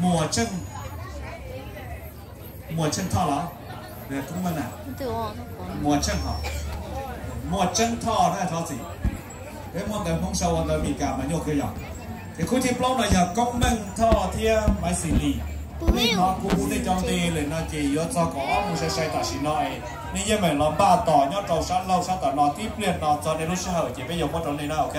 Muas Tseej, Muas Tseej Thoj los? Koob Meej na? Muas Tseej Thoj, Muas Tseej Thoj na thov txim. Peb muab ntawv Hmoob sau ua ntawv Meskas mas nyuaj kawg yog. Ces khub thib plaub no yog Koob Meej Thoj thiab Maiv Xis Lis. Nej hnov kuv hu nej cov npe lawm no ces yuav txog kaum ob moos sai sai tam sim no es nej yeej meem los npaj tos nyob rau sab laug sab tom no tib pliag no txog nej lub sij hawm ces peb yuav muab rau nej na, ok?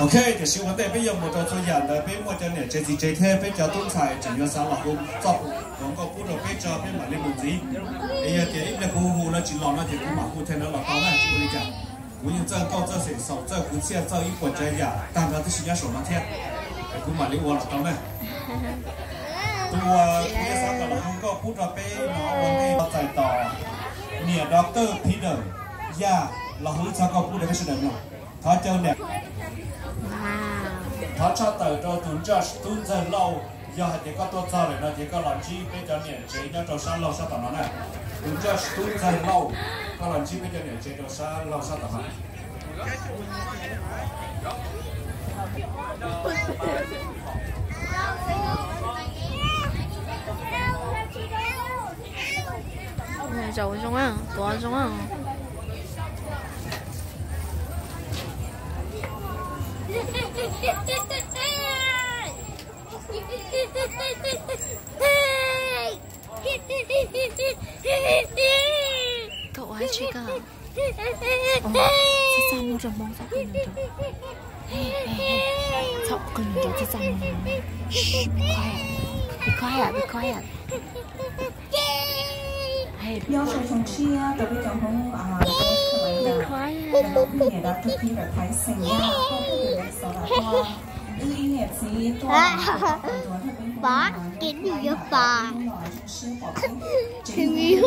Ok, tiam sis ua ntej peb yuav mus rau txhua yam ntawd peb muaj cov niam tsev txiv tsev thiab peb cov tub ntxhais tseem yuav xav los hu txoj hluas nkauj pub rau peb tso peb mam li mus ntxiv. Es yog tias ib pliag kuv hu lawv tsis los no ces kuv mam hu thiaj lawv los tau na, tsis ua li cas. Kuv yeej txawj nkauj txawj xeem xaum txawj kwv txhiaj txawj ib puas tsav yam tag nrho tib si nyob saum no thiab. Es kuv mam li ua los tau na. Tus uas kuv yuav xav kom los hu nkauj pub rau peb no ua ntej txais tos niam Doctor Peter Yaj los hu ib txoj nkauj pub rau peb sawv daws mloog. Thov caw niam, thov tshaj tawm rau tus judge Tub Ntxawg Lauj, yog hais tias koj tuaj txog lawm no ces koj los ntsib peb cov niam tsev nyob rau sab laug sab tom no na. Tus judge Tub Ntxawg Lauj, koj los ntsib peb cov niam tsev rau sab laug sab tom no. Zaum zoo, tuav zoo. Koj ua dab tsi koj? Txaj txaj muag rau Hmoob, txhob qw nrov, txhob qw nrov, txaj txaj muag. Be quiet, be quiet. Nyob zoo siab rau peb cov Hmoob, peb niam dab rug khib rau Thaib Xeem Yaj, peb niam txiv tuaj, peb Hmoob, peb Hmoob los zoo siab pom peb tsev neeg